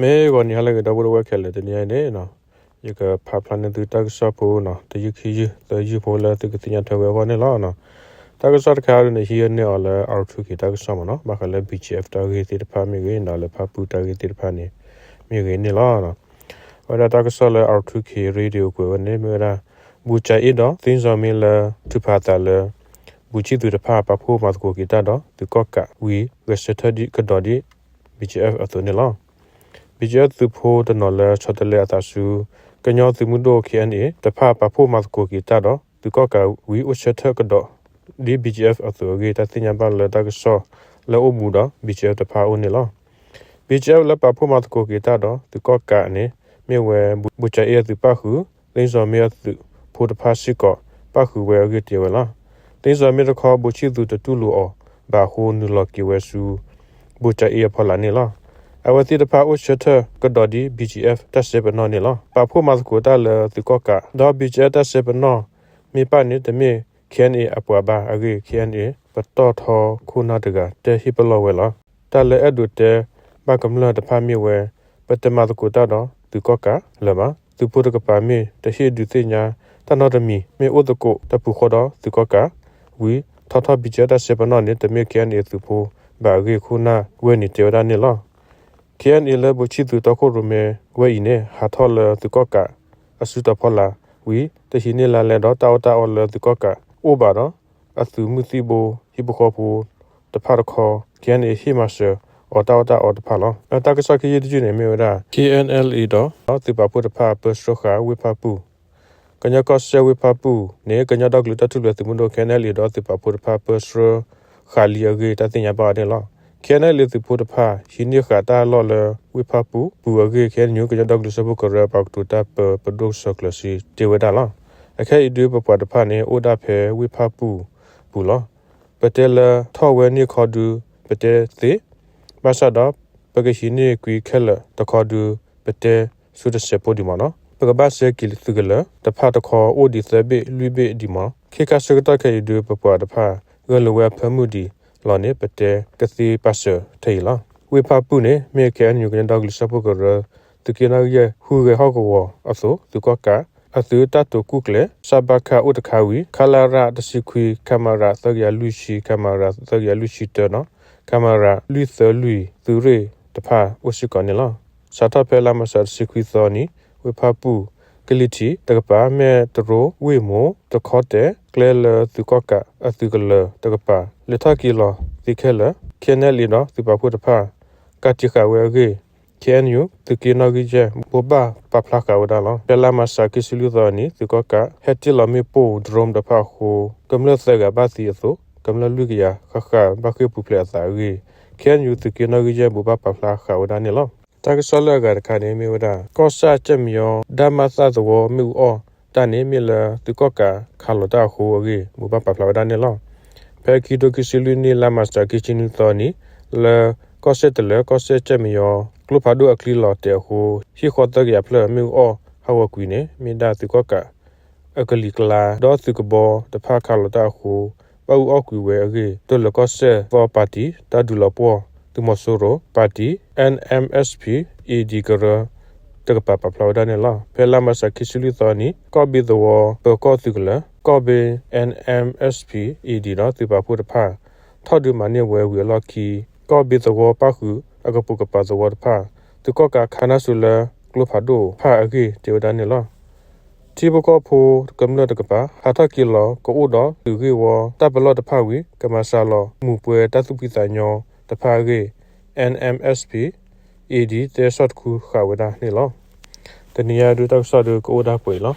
မ့ၢ်ဂီၤနံၤဟါလၢအဂ့ၤ ဒီပုၢ်ဝဲၢ်ခဲလၢာ်, တနံၤအံၤန့ၣ် ယကဖးဖျါန့ၢ်သုတၢ်ကစီၣ်ဖိနီၤ, တယုၢ်ခံယုၢ် သၢယုၢ်ဖိလၢသုကသ့ၣ်ညါထွဲဝဲအဂီၢ်န့ၣ်လီၤ. တၢ်ကစီၣ်တခါအံၤန့ၣ် ဟံးန့ၢ်အီၤလၢ R two K တၢ်ကစီၣ်မ့ၢ်နီၤ, ဘၣ်ဃးလၢ B G F တၢ်ဂ့ၢ်သ့ၣ်တဖၣ်မ့ၢ်ဂ့ၤနီၤ, လၢဖၣ်ပူၣ်တၢ်ဂ့ၢ်သ့ၣ်တဖၣ်န့ၣ် မ့ၢ်ဂ့ၤန့ၣ်လီၤ. အဝဲဒၣ်တၢ်ကစီၣ်လၢ R two K Radio ကွဲးဝဲန့ၣ် မ့ၢ်ဝဲဒၣ် ဘူးကၠၤအ့ဒီး သ့စီၤမ့လၢ ထုးဖးအသးလၢ ဘူးဆံၣ်သူးတဖၣ် ပာ်ဖှိၣ်မၤသကိးက့ၤတၢ်ဒီး သုးကီၣ်ကးဝံၤ ဂဲၤဆၢထၢၣ်ဒံးကဒီးဒ် B G F အသိးန့ၣ်လီၤ. B G F သုးဖိတနီၤလၢဆီတလဲအသးဆူ ကညီသုးမုၢ်ဒိၣ် K N A တဖၣ် ပာ်ဖှိၣ်မၤသကိးက့ၤတၢ်ဒီး သုးကီၣ်ကးဝံၤ အိၣ်ဆၢထၢၣ်ကဒီးဒ် B G F အသိးအဂ့ၢ် တၢ်သ့ၣ်ညါဘၣ်လၢတၢ်ကစီၣ်လၢအိၣ်ဘူးဒီး B G F တဖၣ်အအိၣ်န့ၣ်လီၤ. B G F လၢပာ်ဖှိၣ်မၤသကိးက့ၤတၢ်ဒီး သုးကီၣ်ကးန့ၣ် မ့ၢ်ဝဲ ဘူးကၠၤအ့အသုးပၣ်ဃုာ် သ့စီၤမ့အသုးဖိတဖၣ်စ့ၢ်ကီး ပၣ်ဃုာ်ဝဲအဂ့ၢ်တဲဝဲလီၤ. သ့စီၤမ့တခီ ဘူးဆံၣ်သူးတတူၢ်လိာ်အီၤဘၣ်အဃိ နုာ်လီၤက့ၤဝဲဆူ ဘူးကၠၤအ့အဖီလာ်န့ၣ်လီၤ. အဝဲသ့ၣ်တဖၣ်အိၣ်ဆၢထၢၣ်ကဒီးဒ် B G F တၢ်စဲပနီၣ်န့ၣ်လီၤ. ပာ်ဖှိၣ်မၤသကိးတၢ်လၢသုးကီၣ်ကး ဒီး B G F တၢ်စဲပနီၣ် မ့ၢ်ပၣ်န့ၣ် တမ့ၢ် K N A အပှၤဘၣ်အဂ့ၢ် K N A ပတီၢ်ထီခိၣ်နၢ်တဂၤ တဲဟ့ၣ်ပလီၢ်ဝဲလီၤ. တၢ်လၢအဲၣ်ဒိးတဲဘၣ်ကမျၢၢ်တဖၣ်မ့ၢ်ဝဲ ပတမၤသကိးတၢ်ဒီးသုးကီၣ်ကးလၢၤဘၣ်. သုးဖိတကပၤမ့ၢ်တဟ့ၣ်ဒုးသ့ၣ်ညါတၢ်နီတမံၤ မ့ၢ်အိၣ်သကိးတပူၤဃီဒီးသုးကီၣ်ကးဝံၤ ထီထီၣ် B G F တၢ်စဲပနီၣ်န့ၣ် တမ့ၢ် K N A သုးဖိဘၣ်အဂ့ၢ် ခိၣ်နၢ်ဝဲန့ၣ်တဲဝဲဒၣ်န့ၣ်လီၤ. K N A လၢဘူးဆံၣ်သူးတီခိၣ်ရိၣ်မဲဝဲအံၤန့ၣ် ဟးထီၣ်လၢသုးကီၣ်ကးအစုတီၤဖီလာ်ဝံၤ တဟံးန့ၢ်လါလဲဒီး တၢ်အီၣ်တၢ်အီလၢသုးကီၣ်ကးအိၣ်ဘၣ်ဒီး အသုးမုၢ်သံၣ်ဘိ ဟံၣ်ဖိဃီဖိတဖၣ်တခီ K N A ဟ့ၣ်မၤစၢၤအီၤတၢ်အီၣ်တၢ်အီတဖၣ်လီၤ. တၢ်ကစီၣ်ခံယုၢ်တယုၢ်န့ၣ်မ့ၢ်ဝဲဒၣ် K N L A ဒီးသုးပာ်ဖှိၣ်တဖၣ်ပၢဆှၢဃာ်ဝ့ၢ်ဖၣ်ပူၣ် ကညီကီၢ်စဲၣ်ဝ့ၢ်ဖၣ်ပူၣ်န့ၣ် ကညီဒီကလုာ်တၢ်ထူၣ်ဖျဲးသုးမုၢ်ဒိၣ် K N L A ဒီးသုးပာ်ဖှိၣ်တဖၣ်ပၢဆှၢဃာ်လံအဂ့ၢ် တၢ်သ့ၣ်ညါဘၣ်အီၤန့ၣ်လီၤ. K N L A သုးဖိတဖၣ် ဟံးန့ၢ်ဃာ်တၢ်လီၢ်လၢဝ့ၢ်ဖၣ်ပူၣ်ပူၤအဂ့ၢ် K N U ကညီဒီကလုာ်စၢဖှိၣ်ကရၢ ပှၤကတိၤတၢ်ပၢပဒိၣ်စီၤကျၢၤစံတဲဝဲဒၣ်လီၤ. အခဲအံၤဒုးပပှၤတဖၣ်န့ၣ် အိၣ်ဒၣ်ဖဲဝ့ၢ်ဖၣ်ပူၣ်ပူၤလီၤ. ပတဲလၢထီၣ်ဝဲန့ၢ်ခီဒုး ပတဲသ့ ဘၣ်ဆၣ်ဒီး ပကဟံးန့ၢ်ကွံာ်ခဲလၢာ်တခီဒုး ပတဲဆူတစဲးဖိဒံးမ့ၢ်နီၤ. ပကဘၣ်စဲက့ၤသုးကလၢၤတဖၣ်တခီ အိၣ်ဒံးသၢဘ့ၣ်လွံၢ်ဘ့ၣ်ဒံးမ့ၢ်နီၤ. ခ့ခါဆၢကတီၢ်ခဲအံၤဒုး ပပှၤတဖၣ် ဂဲၤလိာ်ဝဲအဖၢမုၢ်ဒံးလီၤန့ၣ် ပတဲကသ့ပာ်စၢၤထဲအံၤလီၤ. ဝ့ၢ်ဖၣ်ပူၣ်န့ၣ် မ့ၢ် K N U ကညီဒီကလုာ်စၢဖှိၣ်ကရၢ သုးက့နီၣ်ဂံၢ်ယဲၢ် ဟူးဂဲၤဟီၣ်ကဝီၤအသိး သုးကီၣ်ကး အသုးတၢ်တိာ်ကူၣ်ကျဲး စးဘၣ်ခး အိၣ်တခါဝံၤ ခလရ တဆံခွံ ခမရ သၢကယၤလွံၢ်ဆံ ခမရ သၢကယၤလွံၢ်ဆံတၢနီၤ ခမရ လွံၢ်သၢလွံၢ် သုးရ့ၣ်တဖၣ်အိၣ်စ့ၢ်ကီးန့ၣ်လီၤ. စးထီၣ်ဖဲလါမးရှး တဆံခွံသီနံၤ ဝ့ၢ်ဖၣ်ပူၣ် ကလံၤထံးတကပၤ မဲၢ်တရိ ဝ့ၢ်မိၢ် တခီတဲာ် ကျဲလၢသုးကီၣ်ကးအသုးကလၢၤတကပၤ လဲၤထီၣ်က့ၤလီၤသ့ခဲလၢာ် K N L A ဒီးသုးပာ်ဖှိၣ်တဖၣ် ကးတံာ်ဃာ်ဝဲအဂ့ၢ် K N U သုးက့နီၣ်ဂံၢ်ယဲၢ် ဘိးဘၣ်ပာ်ဖျါဃာ်ဝဲဒၣ်လီၤ. ဖဲလါမးရှး ခံဆံလွံၢ်သီနံၤ သုးကီၣ်ကး ဟဲတ့ၢ်လီၤမ့ၣ်ပိၢ် drone တဖၣ်အဃိ ကမျၢၢ်သၢဂၤဘၣ်သံအသိး ကမျၢၢ်လွံၢ်ကယၤဃၣ်ဃၣ် ဘၣ်ဃ့ၢ်ပူၤဖျဲးအသးအဂ့ၢ် K N U သုးက့နီၣ်ဂံၢ်ယဲၢ် ဘိးဘၣ်ပာ်ဖျါဃာ်ဝဲဒၣ်န့ၣ်လီၤ. တၢ်ကစီၣ်လၢအဂၤတခါန့ၣ်မ့ၢ်ဝဲဒၣ် ကီၢ်စဲၣ်ကၠဲၣ်မယီၤ ဒၣ်မၣ်သၣ်သဝီမ့ၣ်အူအီၣ်တၢ်န့ၣ် မ့ၢ်လၢသုးကီၣ်ကးခးလီၤတၢ်အဃိအဂ့ၢ် ဘိးဘၣ်ပာ်ဖျါဝဲဒၣ်န့ၣ်လီၤ. ဖဲခံထိခံဆံလွံၢ်နံၣ် လါမးရှး ခံဆံနွံသီနံၤ လၢကီၢ်စဲၣ်တလၢၤ ကီၢ်စဲၣ်ကၠဲၣ်မယီၤ ကျိဖးဒိၣ်အချံလီၤတဲာ်အဃိ ဟံၣ်ဃီသၢကယၤဖျၢၣ် မ့ၣ်အူအီၣ်ဟးဂီၤကွံာ်န့ၣ် မ့ၢ်ဒၣ်သုးကီၣ်ကး အကလံၤကျါ ဒီးသုးကဘီတဖၣ်ခးလီၤတၢ်အဃိ ဘၣ်အူအီၣ်ကွံာ်ဝဲအဂ့ၢ် တၢ်လၢကီၢ်စဲၣ်သီပၣ်တံၣ် တၢ်ဒုးလီၤပှီၢ် သုးမီၤစိရိၤ ပၣ်တံၣ် N M S P A D ကရၢ တကပၤပာ်ဖျါဝဲဒၣ်န့ၣ်လီၤ. ဖဲလါမးရှး ခံဆံလွံၢ်သီနံၤ ကီၢ်ဘ့သဝီ ပၢၤကီၢ်သုးကလၢၤ ကီၢ်ဘ့ N M S P A D ဒီးသုးပာ်ဖှိၣ်တဖၣ် ထီၣ်ဒုးမၤန့ၢ်ဝဲဝံၤအလီၢ်ခံ ကီၢ်ဘ့သဝီပၣ်ဃုာ်အကပိာ်ကပၤသဝီတဖၣ် သုးကီၣ်ကးခးနၢ်ဆူၣ်လၢကျိဖးဒိၣ်တဖၣ်အဂ့ၢ် တဲဝဲဒၣ်န့ၣ်လီၤ. ထံဖိကီၢ်ဖိကမျၢၢ်တကပၤ ဟးထီၣ်က့ၤလီၤ ကအိၣ်ဒီးသုးဂ့ၢ်ဝီတၢ်ပလီၢ်တဖၣ်ဝံၤ ကမၤစှၤလီၤမူၤပှဲၤတၢ်သူၣ်ဖှံသးညီတဖၣ်အဂ့ၢ် N M S P A D တဲဆီၣ်တခူဃာ်ဝဲဒၣ်န့ၣ်လီၤ. တနံၤညါဒုးတၢ်ကစီၣ်ဒုးကအိၣ်ဒၣ်ပှဲၤအံၤလီၤ.